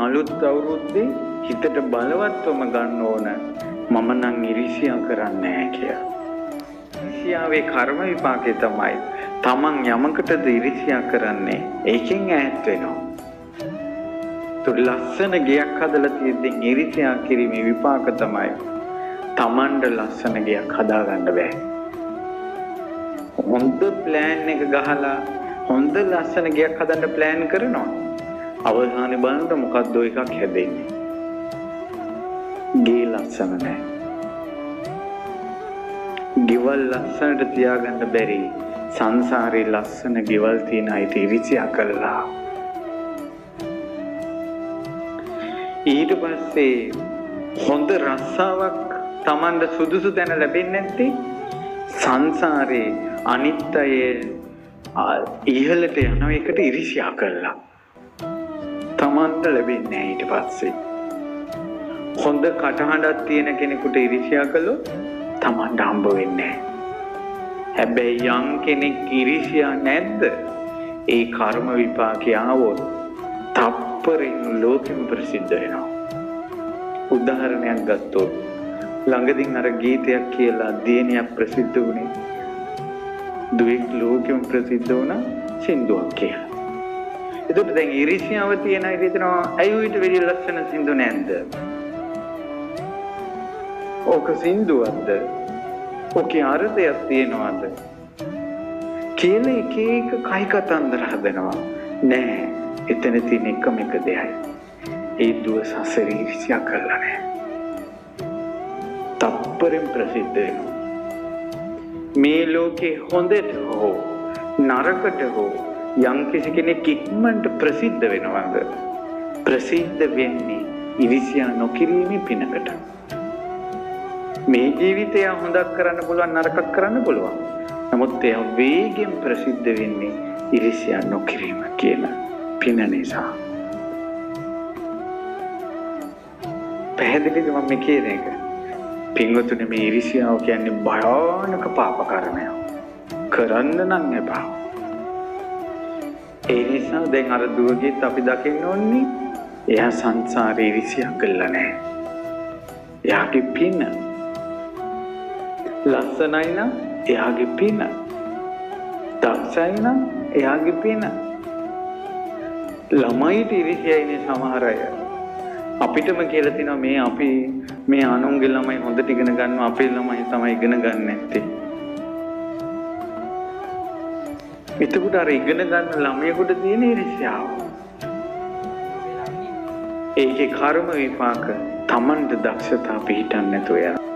අලුත් අවුරුද්දේ හිතට බලවත්වම ගන්න ඕන මම නම් ඉරිසියා කරන්නේ නැහැ කියලා. ඉරිසියාවේ කර්ම විපාකේ තමයි තමන් යමකටද ඉරිසියා කරන්නේ ඒකෙන් ඈත් වෙනවා. තුර ලස්සන ගෙයක් හදලා තියෙද්දි ඉරිසියා කිරීමේ විපාක තමයි තමන්ට ලස්සන ගෙයක් හදාගන්න බෑ. හොඳ ප්ලෑන් එක ගහලා හොඳ ලස්සන ගෙයක් හදන්න ප්ලෑන් කරනවා. අවසානයේ බලනකොට මොකද්ද එකක් හැදෙන්නේ. ගේ ලස්සන නෑ. ගෙවල් ලස්සනට තියාගන්න බැරි සංසාරේ ලස්සන ගෙවල් තියෙන අයට ඉරිසියා කළා. ඊට පස්සේ හොඳ රස්සාවක් තමන්ට සුදුසු තැන ලැබෙන්නේ නැත්තේ සංසාරේ අනිත් අය ඉහළට යන එකට ඉරිසියා කළා. තමන්ට ලැබෙන්නේ නැහැ ඊට පස්සේ. හොඳ කටහඬක් තියෙන කෙනෙකුට ඉරිසියා කළොත් තමන්ට හම්බ වෙන්නේ නැහැ. හැබැයි යම් කෙනෙක් ඉරිසියා නැද්ද ඒ කර්ම විපාකය ආවොත් තප්පරෙන් ලෝකෙම ප්‍රසිද්ධ වෙනවා. උදාහරණයක් ගත්තොත් ළඟදින් අර ගීතයක් කියලා දියණියක් ප්‍රසිද්ධ වුණේ. දුවෙක් ලෝකෙම ප්‍රසිද්ධ වුණා සින්දුවක් කියලා. එතකොට දැන් ඉරිසියාව තියෙන අය හිතනවා ඇයි ඌට වැඩි ලස්සන සින්දු නැද්ද? ඕක සින්දුවක්ද? ඕකේ අර්ථයක් තියෙනවද? කියලා එක එක කයි කතන්දර හදනවා. නෑ, එතන තියෙන එකම එක දෙයයි. ඒ දුව සසරේ ඉරිසියා කරලා නෑ. තප්පරෙන් ප්‍රසිද්ධ වෙනවා. මේ ලෝකේ හොඳට හෝ නරකට හෝ යම් කිසි කෙනෙක් ඉක්මනට ප්‍රසිද්ධ වෙනවද? ප්‍රසිද්ධ වෙන්නේ ඉරිසියා නොකිරීමේ පිනකට. මේ ජීවිතය හොඳක් කරන්න පුළුවන් නරකක් කරන්න පුළුවන්. නමුත් එයා වේගෙන් ප්‍රසිද්ධ වෙන්නේ ඉරිසියා නොකිරීම කියන පින නිසා. පැහැදිලිද මම මේ කියන එක? පින්වතුනි, මේ ඉරිසියාව කියන්නේ භයානක පාප කර්මයක්. කරන්න නම් එපා. ඒ නිසා දැන් අර දුවගෙත් අපි දකින්න ඕනේ එයා සංසාරේ ඉරිසියා කළා නෑ. එයාගේ පින ලස්සනයි නම් එයාගේ පින, දක්ෂයි නම් එයාගේ පින. ළමයිට ඉරිසියයිනේ සමහර අය. අපිටම කියලා තිනවා මේ අපි මේ අනුන්ගේ ළමයි හොඳට ඉගෙන ගන්නවා අපේ ළමයි තමයි ඉගෙන ගන්න නැත්තේ. එතකොට අර ඉගෙන ගන්න ළමයෙකුට තියෙන ඉරිසියාව. ඒකේ කර්ම විපාක තමන්ට දක්ෂතා පිහිටන්න නැතුව යනවා.